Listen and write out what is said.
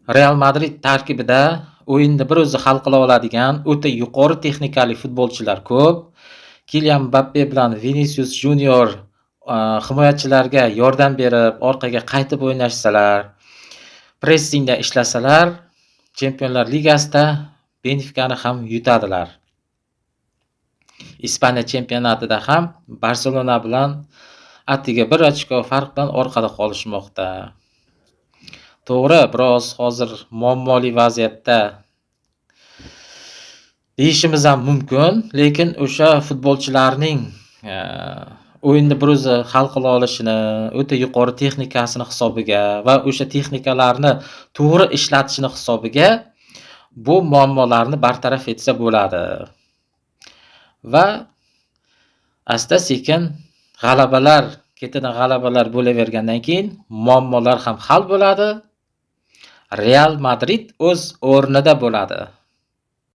Real Madrid tarkibida o'yinni bir o'zi hal qila oladigan o'ta yuqori texnikali futbolchilar ko'p. Kilian Mbappe bilan Vinisius Junior himoyachilarga yordam berib, orqaga qaytib o'ynashsalar, pressingda ishlasalar, Chempionlar Ligasida Benfikani ham yutadilar. Ispaniya chempionatida ham Barselona bilan atigi 1 ochko farq bilan orqada qolishmoqda. To'g'ri, biroz hozir muammoli vaziyatda deyishimiz ham mumkin, lekin o'sha futbolchilarning o'yinni bir o'zi hal qila olishini, o'ta yuqori texnikasini hisobiga va o'sha texnikalarni to'g'ri ishlatishini hisobiga bu muammolarni bartaraf etsa bo'ladi. Va asta-sekin g'alabalar ketidan g'alabalar bo'lavergandan keyin muammolar ham hal bo'ladi. Real Madrid o'z o'rnida bo'ladi.